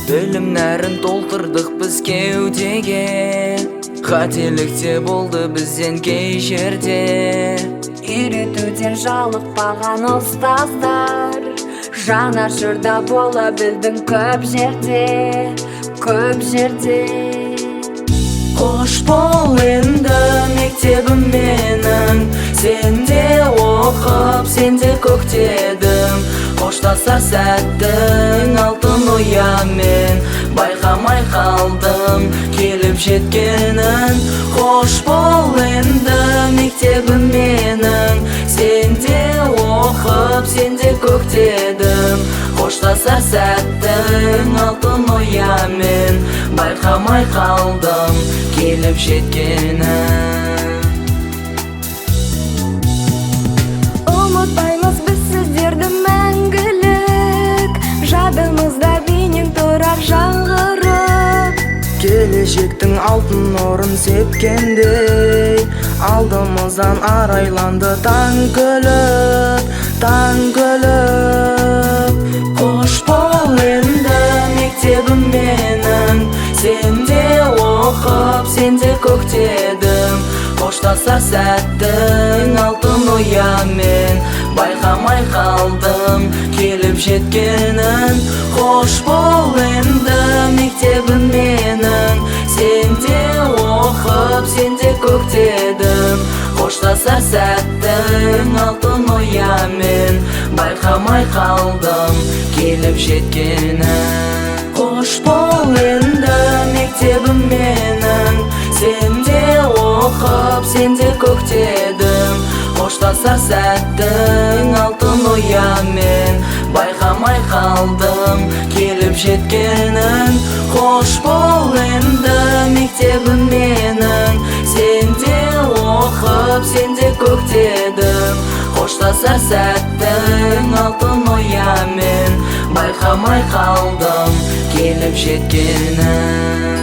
Білім нәрін толтырдық біз кеудеге. Қателік те болды бізден кей жерде. Үйретуден жалықпаған ұстаздар, жанашыр да бола білдің көп жерде, көп жерде. Қош бол енді, мектебім менің, сенде оқып, сенде көктедім. Қоштасар сәттің алтын ұямен байқамай қалдым келіп жеткенін. Қош бол енді, мектебім менің, сенде оқып, сенде көктедім. Қоштасар сәттің алтын ұямен байқамай қалдым келіп жеткенін. Ұмытпаймыз біз сіздерді мәңгілік, жадымызда бейнең тұрар жаңғырып. Келешектің алтын нұрын сепкендей, алдымыздан арайланды таң күліп, таң күліп. Қош бол енді, мектебім менің, сенде оқып, сенде көктедім. Қоштасар сәттің алтын ұямен байқамай қалдым келіп жеткенін. Қош бол енді, мектебім менің, сенде оқып, сенде көктедім. Қоштасар сәттің алтын ұямен байқамай қалдым келіп жеткенін. Қош бол енді, мектебім менің, сенде оқып, сенде көктедім. Қоштасар сәттің алтын ұямен байқамай қалдым келіп жеткенін. Қош бол енді, мектебім менің, сенде оқып, сенде көктедім. Қоштасар сәттің алтын ұямен байқамай қалдым келіп жеткенін.